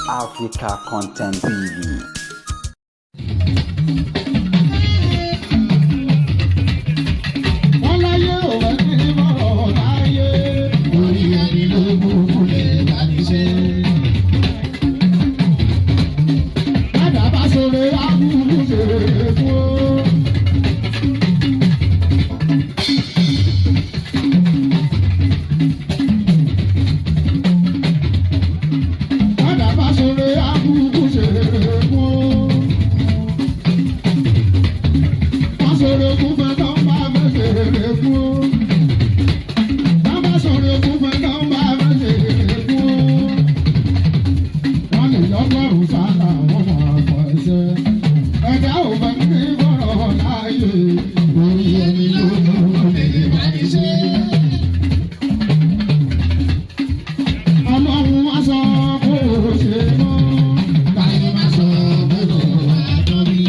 Africa Content TV. Wọ́n láyé òwe ní mọ̀rọ̀ láyé. Orí ẹni ló mú kúlẹ̀ láti ṣe. Bàdà bá sọ̀rọ̀ àbúrú ṣe fún o. Bàdà bá sọ̀rọ̀ àbúrú ṣe fún o. Wọ́n sọ̀rọ̀ kún fẹ́ tó ń bá fẹ́ ṣe fún o. Wọ́n bá sọ̀rọ̀ kún fẹ́ tó ń bá fẹ́ ṣe fún o. Wọ́n lè lọ́gọ́rùn-ún sára wọ́n máa fọ ẹsẹ̀. Ẹ̀dá ò bá ní bọ̀rọ̀ láàyè. Orí ẹni ló mú kúlẹ̀ láti ṣe. Ọlọ́run wá sọ kó o ṣe mọ́. Báyọ̀ máa sọ gbọ́dọ̀ wá tán bí.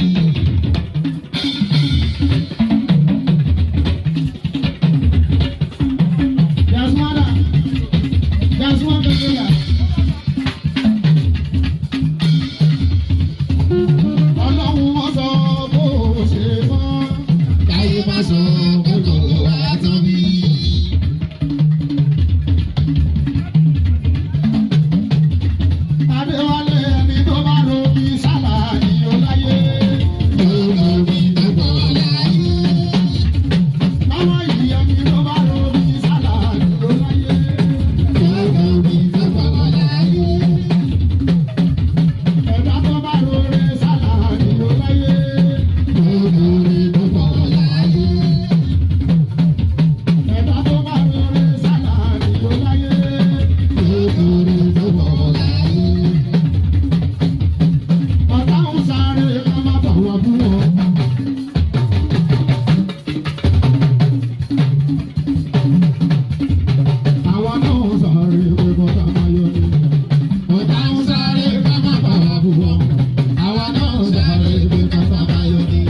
There's one, there's one particular. Ọlọ́run wá sọ kó o ṣe mọ́. Báyọ̀ máa sọ gbọ́dọ̀ wá tán bí. Adéwálé ẹni tó bá ro bí sálà ìyó láyé. Lórí omi tó pọ̀ láyé. Láwọn yìí ẹni tó bá ro bí sálà ìyó láyé. Lórí omi tó pọ̀ láyé. Ẹ̀dá tó bá ro re sálà ìyó láyé. Lórí omi tó pọ̀ láyé. Ẹ̀dá tó bá ro re sálà ìyó láyé. Lórí omi tó pọ̀ láyé. Ọ̀tá ń sáré ká má bà wá bú wọn. Àwa náà ń sáré pé bọ́tà máa yọ ni. Ọ̀tá ń sáré ká má bà wá bú wọn. Àwa náà ń sáré pé kọ́tà máa yọ ni.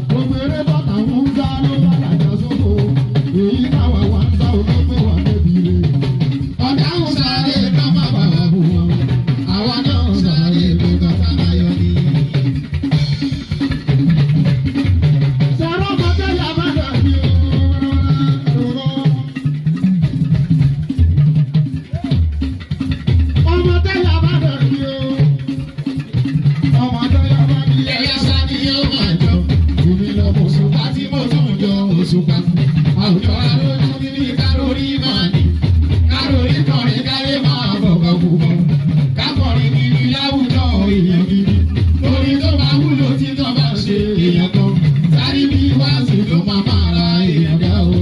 Gbogbo eré bọ́tà ń sá ló bá làjà sóko. Èyí táwa wá ń sá olóògbé wà débi rè. Ọ̀tá ń sáré ká má bà wá bú wọn. Àwa náà ń sáré pé kọ́tà máa yọ ni. Sọ̀rọ̀ mọ́tẹ́ yà má dàbí ooo. Ọmọ tẹ́yà bá dàbí ooo. Ọmọ tẹ́yà bá dàbí ooo. Ẹyẹ sá ni yóò máa jọ. Èmi lọ mọ òṣùpá tí mo tún jọ òṣùpá. Àwùjọ arójú níbi kárórì máa ní. Kárórì kọrin káyé máa bọ̀gọ̀ púpọ̀. Kákọrin kiri láwùjọ èèyàn gidi. Orin tó máa wúlò tí tó bá ń ṣe èèyàn kan. Sáré bí wáàsí ló máa máa ra èèyàn dá o.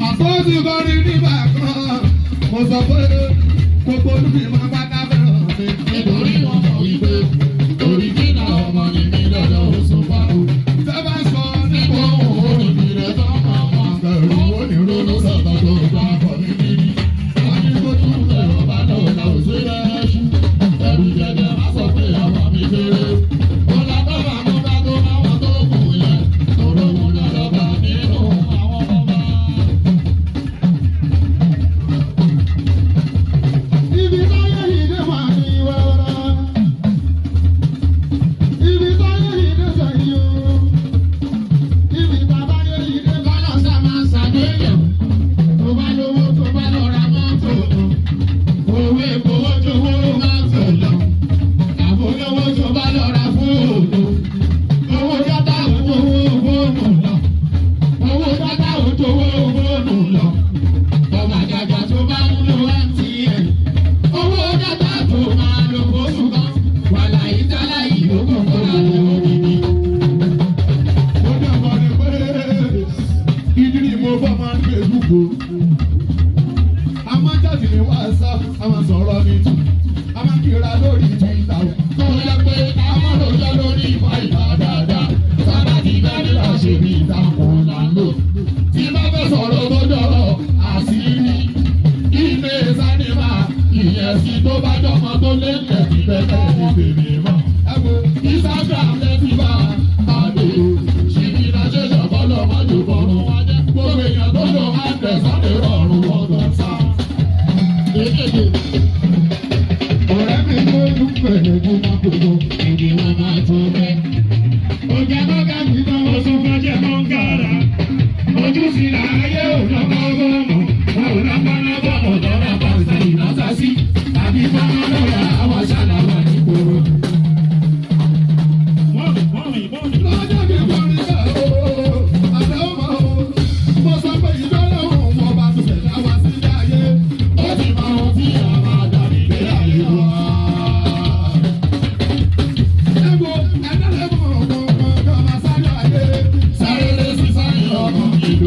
Àfọ́sí kọrin nígbà kan, mo sọ pé gbogbo olúmi máa bá ká fẹ́ràn mi. Nítorí wọn mọ̀ wípé orí jìnnà ọmọ ni mí lọ́dọ̀ òṣùpá o. Tẹ́ bá sọ Nípa nípa òun orin mi rẹ̀ tán máa máa bẹ̀rù ó ní ronú sọ̀tọ̀ tó gbà pọ̀ ní bíbí. Wọ́n ní kó tún bẹ̀rù bá lọ́la òṣèré ẹṣú. Ẹ̀rù jẹjẹ má sọ pé ọmọ mi kéré. Ó lọ bá màmú bá tó máwọn tó kù yẹn. Tòrò òun náà lọ bá nínú àwọn ọmọ. Ibi táyé yìí dé máa ní wẹ́rẹ́. Ibi táyé yìí dé sẹ́yìn o. Ibi tàbáyé yìí dé bá. Kọ́lọ́ sá máa ṣàgbéyàn. Tó bá lówó tó bá lọ ra mọ́tò. Owó epo owó tó owó mọ́tò lọ. Àbò lówó tó bá lọ ra fóònù. Owó dátà owó fóònù lọ. Owó dátà owó fóònù lọ. Ọmọ àjàjà tó bá ń lo MTN. Owó dátà tó máa lo fóònù kan. Wàhálà ìtàlá ìyókù kọ́ láti òdìdí. Mo ní ọmọ ni pé ìdírí mo fọ́ máa ń Facebook o. A máa ń jáde ní WhatsApp, a máa sọ̀rọ̀ ní tù, a máa ń kíra lórí Twitter o. Tó yẹ pé àwọn lòjọ́ lórí ìfà ìfà dáadáa. Sábà ti bá nílà ṣe bí ìtàkùn là ń lò. Tí bá fẹ́ sọ̀rọ̀ tó jọ̀rọ̀ àṣírí. Ilé sanima ìyẹn sí tó bá jọmọ tó lé lẹ̀ ti bẹ́ẹ̀ ní tèmi mọ̀. Ẹ wo Instagram lẹ́tí bá pàdé. Ṣìbí náà ṣẹ̀ṣẹ̀ bọ́lọ̀ mọ́jú bọ́rùn.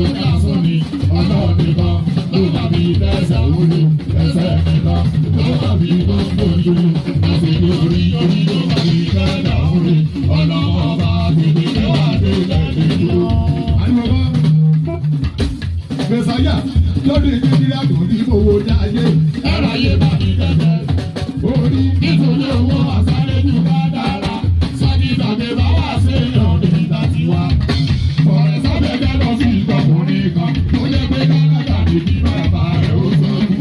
Lórí asán ni ọlọ́run nìkan ló bá mi tẹ̀sẹ̀ wúlò ẹsẹ̀ nìkan ló bá mi gbogbo ojú. Àṣìlè orí orí ló bá mi tẹ̀sẹ̀ wúlò ọlọ́run ọba tètè kẹwàá dé tẹ̀lé dúró. Mẹ̀sáyà lọ́dún ìdílé àdùn ní owó ní ayé. Ẹ̀rọ ayé bá mi tẹ̀sẹ̀. Orí Nítorí owó àsáré jù bá dára, sọ́jí tàbí bá wà sí èèyàn níbi tá ti wá. Ọ̀rẹ́ sábẹ́jẹ́ lọ sí ìtọ́kùnrin kan, tó jẹ́ pé kálákà ní kí bàbá rẹ̀ ó sọ́kù.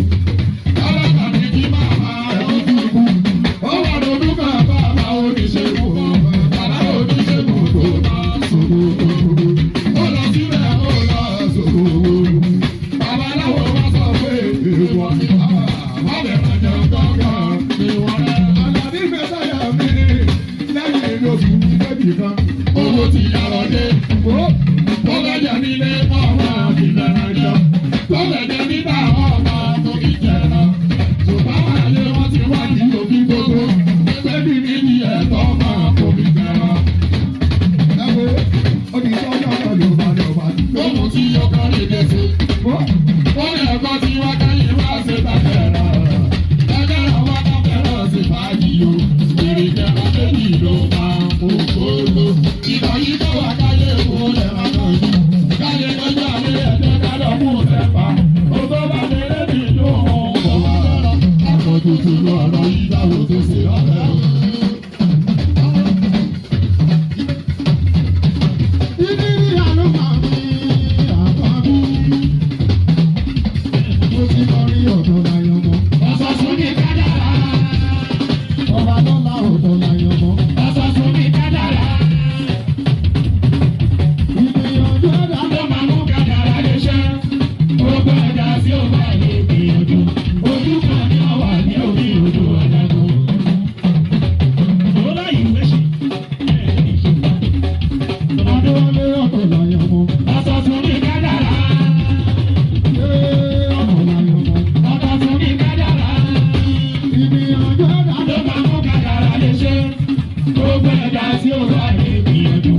Kálákà ní kí bàbá rẹ̀ ó sọ́kù. Ó wà lójú kan bàbá oníṣègùn kan, bàbá oníṣègùn tó máa ń sòwò. Ó lọ síbẹ̀ ó lọ sòwò. Babaláwo wá sọ pé èèwọ̀ ni wọ́n lè máa jẹun gángan ni wọ́n rẹ̀. Àlàní Mẹ̀sáyà mi lẹ́yìn oṣù méjì kan. Owó ti yàrá dé. Tó lẹ́jẹ̀ nílé ọmọ ìbẹ̀rẹ̀ jọ. Tó lẹ́jẹ̀ níta ọmọ tó kí jẹ̀rọ. Ṣùgbọ́n àlè wọn ti wá ní òbí gbogbo. Bébí mi ní ẹ̀tọ́ máa kò mí jẹ̀rọ. Ẹ wo oníṣọ́jọ́ náà ló bá lọ bá. Lóhùn tí ọkọ rẹ̀ dé sí. Ó ní ẹ̀kọ́ tí wá kẹ́yìn wá ṣe bàtẹ̀rọ̀. Ẹgbẹ́ àwọn akẹ́kọ̀ọ́ ṣe fàájì o. Ìrìnkẹ̀ méjì ló máa ń kó kóró. Ìgbà yìí tó wà káyé òun lè máa kàn jù. Káyé lọ́jọ́ ayé ẹ̀jẹ̀ ká lọ mú sẹ́fà. Ó tó bá lè lébi lóhùn kò wá lọ́rọ̀. Àpọ̀jù tù lọ ọ̀rọ̀ yìí dáwọ́ tó ṣe ọ̀rẹ́ o. Ìdírí àlùfáà mi àkọ́bí. Mo ti kọrin ọ̀dọ̀ láyọ̀ mọ́. Ọ̀sọ̀sùn ní kádàrá. Ọba lọ́la ọ̀dọ̀ láyọ̀ mọ́. Ọ̀sọ̀sùn ní kádàrá. Ìgbìyànjú ẹ̀dá Ló máa mú kádàrá lè ṣe. Gbogbo ẹ̀dá tí ó bá lè gbìyànjú. Ojú kan ní ọ̀wà ní orí odò adágún. Adéwálé ọ̀dọ̀ láyọ̀ mọ́. Ọ̀sọ̀sùn ní kádàrá. Ee ọ̀dọ̀ láyọ̀ mọ́. Ọ̀sọ̀sùn ní kádàrá. Ìgbìyànjú ẹ̀dá Ló máa mú kádàrá lè ṣe. Gbogbo ẹ̀dá tí ó bá lè gbìyànjú.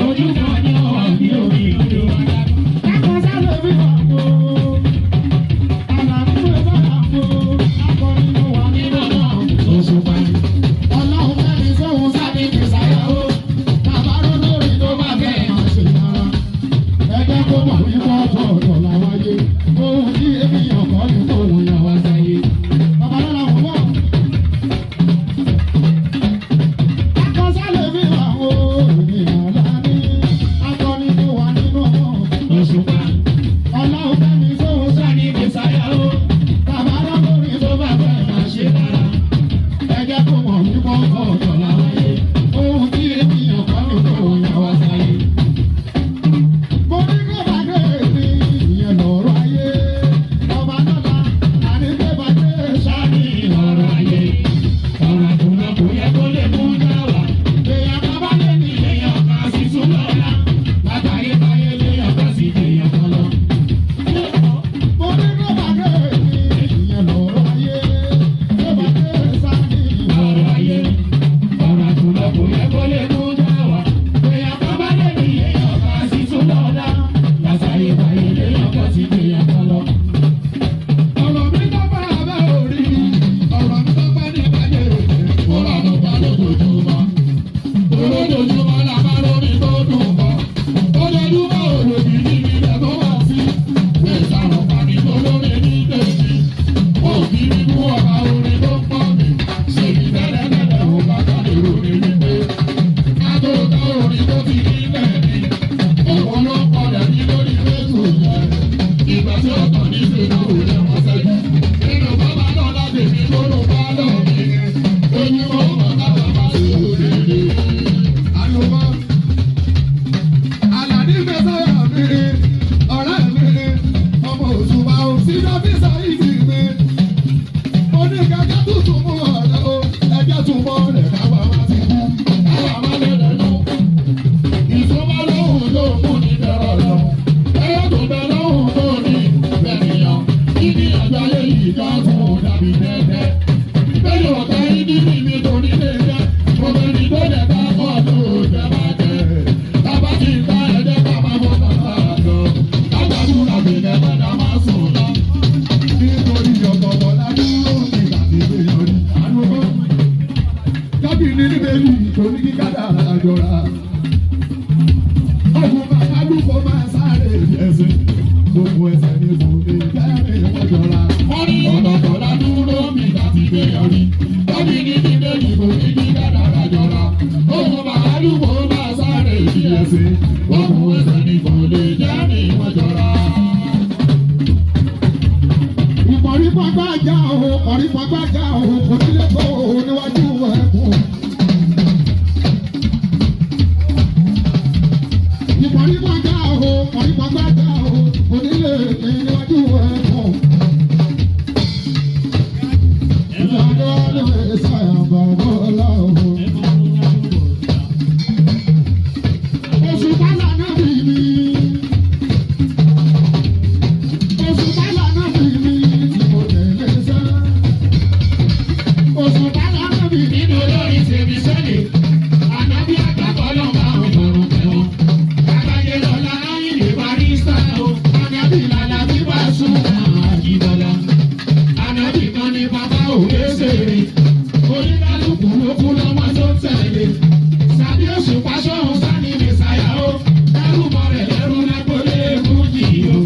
Ojú kan ní ọ̀wà ní orí odò adágún. Akọ̀sálẹ̀ mi wà kó. Àlàní mi bá wà kó. Akọrin mo wà nínú náà. Òṣùpá. Ọlọ́run fẹ́mi sóhun sábì kìsàyà ó. Bàbá lórí tó bá fẹ́ máa ṣe yára. Ẹ jẹ́ kó mọ̀ wípé ọ̀tọ̀ ọ̀tọ̀ làwáyé. Ohun tí ènìyàn kọ́ ni kóhun yàn wá sáyé. Bàbá lọ́la wọ̀ wọ̀. Akọ̀sálẹ̀ mi wà kó. Ènìyàn láni. Akọrin mo wà nínú náà. Òṣùpá. Ọlọ́run fẹ́mi sóhun sábì Sani Mèsáyà ó. Bàbá lórí tó bá fẹ́ máa ṣe dára. Ẹ jẹ́ kó mọ̀ wípé ọ̀tọ̀ ọ̀tọ̀ làwáyé. Ohun tí ènìyàn kọ́ ni kò yàn wá sáyé. Mo ní kó bá dé ní ìyẹn lọ́rọ̀ ayé. Ọba lọ́la àní kó bá dé Sani ọ̀rọ̀ ayé. Ọ̀rọ̀ àkùnà kò yẹ kó lè mú náwà. Èèyàn kan bá lé ní Èèyàn kan sì tún lọ́la. Látàyè báyé léèyàn kan sì jèèyàn kan lọ. Mo ní kó bá dé ní ìyẹn lọ́rọ̀ ayé. Kó bá dé sáni Ọ̀rọ̀ ayé. Ọ̀rọ̀ àkùnà kò yẹ kó lè mú náwà. Èèyàn kan bá lè ní èèyàn kan sì tún lọ́la. Látàyè báyé léèyàn kan sì jèèyàn kan lọ. Ọ̀rọ̀ mi tó bá abẹ́ orí, ọ̀rọ̀ mi tó bá ní ayé, Ó bá lọ bá lójoojúmọ́. Olójoojúmọ́ la bá lórí tó dùn bọ́. Ojoojúmọ́ òlòdì níbi ilẹ̀ tó wà sí. Ìsàrọ̀ pàmì tó lórí ní tèmi. Òbí nínú ọba orin tó ń pọ̀ mi. Ṣèbí tẹ́lẹ̀tẹ́lẹ̀ ò bá kàlẹ́ ròní wípé. Ká tó tọ́ orin tó ti nílẹ̀ ni. Òun ló kọlẹ̀ ní lórí rédíò yẹn. Ìgbà tí ó tàn ní ṣe náà ò lè wọ́n ṣẹ́jú. Nínú bàbá náà láti fi lóró bá lọ mi. Oyin mo mọ̀ káwọn bá ṣe òrèrè. àlùmọ́. Àlàní Mẹ̀sáyà mi, ọ̀rẹ́ mi, ọmọ òṣùpá ò sí dọ́fíìsà ìdí mi. Mo ní kẹ́kẹ́ tuntun mú ọ̀rẹ́ o, ẹjẹ́ tún mọ́ rẹ̀ káwa má ti kú. Káwa má lè lẹ́nu. Ìsúnmọ́ lóhùn ló mú ní bẹ̀rọ̀ lọ. Ẹyọ tó bẹ lóhùn tó ní bẹ̀rìyàn. Kíni àgbáyé yìí ká tún dàbí tẹ́tẹ́. Bẹ́ẹ̀ni ọ̀tá yín ní mi tó ní lè jẹ́. Mo bẹ ní tó lẹ̀ ká kọ́ tó jẹ́ bá jẹ́. Tábà ti ń ta ẹ̀jẹ̀ ká máa mọ́ bàbá. Ohun ẹsẹ̀ ní kò lè jẹ́ ní wọ́n jọra. Ìpọ̀rípọ̀gbájà o, pọ̀rípọ̀gbájà o, kò nílé kó o níwájú ẹ̀kún. Ìpọ̀rípọ̀gbá o, pọ̀rípọ̀gbájà o, kò nílé níwájú ẹ̀kún. Ìyàdó lè ṣàyàbọ̀ bọ́lá o. Oṣù Bálà náà bí mi. Oṣù Bálà náà bí mi tí mo tẹ̀lé sẹ́. Oṣù Bálà náà bí mi. Nínú olórin tèmi sẹ́ni, ànábì àgbàkọ́ ló máa ń bọ̀rùn tẹ̀wọ̀n. Àgbáyé lọ́la Ayíǹde Barrister o, ànábì làlá bí wàá sùn àjìbọ̀lá. Ànábì kan ní bàbá òwe ṣèrè, oníkálukú ló kú lọ́mọ tó tẹ̀lé. Sàbí Òṣùpá sóhun sani Mèsáyà o, ẹrú mọ rẹ̀ lẹ́rú lágbólé fújì o.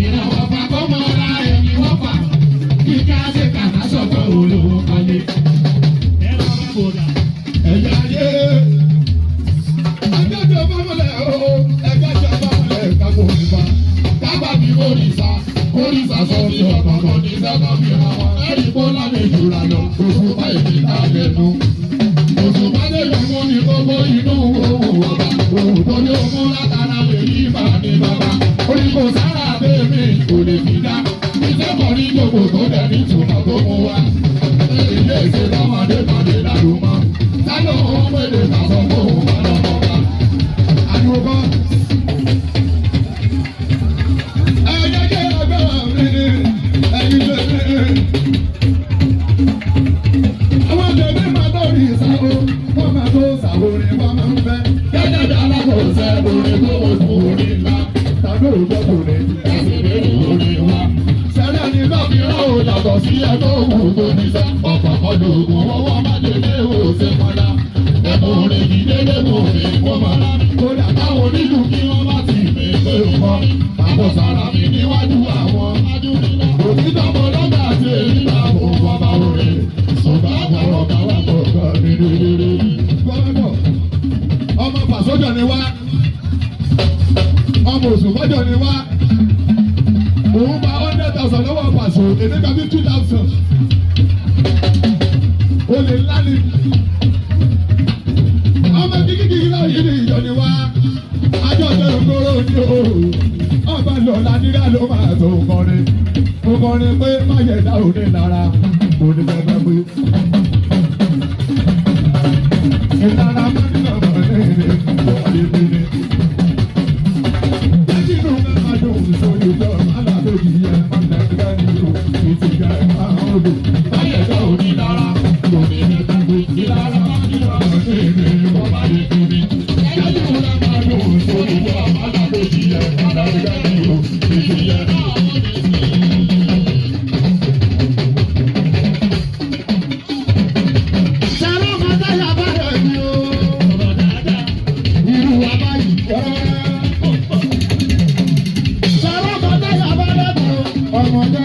Ìrànwọ́ fà kó mọ ra ẹni wọ́n fà, kíkà ṣe kàkà sọ̀tọ̀ olówó kalẹ̀. Ẹ̀yà ayé. Ajájọ bámọ́lẹ̀ o, ẹ̀jájọ bámọ́lẹ̀ kápò nípa. Dábàá mi kórìsà, kórìsà sọ sí ọ̀kọ̀ọ̀kan ní sẹ́kọ̀ fi hàn wọ́n. Ẹ̀rí kó lámì jùlọ lọ, òṣùpá èmi ta lẹ́nu. Òṣùpá lè mú ní gbogbo inú òun ọba. Òun tó ní ogún látara lè yí bá ní bàbá. Orí kò sára bèbè kò lè fi dá. Ìṣẹ́kọ̀ ní gbogbo tó dẹ̀ ní ìtumọ̀ tó mú wá. Ilé ìṣe lọ́mọdé kan lè lálùmọ́. Sálọ̀ òun pèlè sàsọ fóun bá lọ́mọ bá. Ariwo kọ́. Ẹ̀yà jẹ́ agbára mi, ẹ̀yin tèmi. Àwọn tèmi máa tó rí ìsàwó, wọ́n máa tó sàwó orin wọ́n máa ń fẹ́. Gẹ́gẹ́ bí alákòóso orin tó wọ́n fún orin ńlá. Tàbí òótọ́ kò ní. Ẹ̀sìn lórí orin wa. Sẹ́lẹ̀ ní lọ́kìrọ̀ ò yàtọ̀ sí ẹgbẹ́ òwò tó ní sẹ́. Ọ̀pọ̀ kọlu ògùn ọwọ́ májèlé ò ṣe pọnla. Ẹ̀bùn orin ìdílé mò ń fi kó mọ́ra. Kódà táwọn onílù kí wọ́n bá ti fi pé nǹkan. Àkọsára mi níwájú àwọn. Òtítọ́ mo lọ́gbà àti èyí máa mú bàbá orin. Sọ̀gbà àpọ̀rọ̀ káwá kọ̀ọ̀kan mi rere. Gbọ́dọ̀ ọmọ pàṣọjọ ni wá, ọmọ òṣùpájọ ni wá. Òun gba 100,000 lọ́wọ́ pàṣọ, èmi gba 50,000. Olè ńlá ni. Ọmọ kíkíkí náà yìí ni ìjọ ni wá. Ajọ́ ọjọ́ ìgboro ni o. Ọba lọ́la nígbà ló máa tó kọrin. Mo kọrin pé má yẹ dá òní lára. Mo ní fẹ́ fẹ́ pé. Ìlara máa ń lọ bọ̀ ní ìwádìí mi. Jẹ́jìnú máa dùn sórí ìjọ alábòjì yẹn máa ń dẹ́gbẹ́ nínú ìtìjà máa ń lò. Báyẹ̀dá òní lára, kò ní ní gbogbo ìlara máa ń lọ sí ìrìn wọ́n bá lè fún mi. Jẹ́jú rẹ̀ máa dùn sórí ìwọ alábòjì yẹn máa ń dẹ́gbẹ́ nínú ìtìjà. Ṣàlọ́ máa dáyà bá rẹ̀ ni o. Irú wa báyìí kọ́. Ṣàlọ́ máa dáyà bá rẹ̀ ni o. Ọmọdé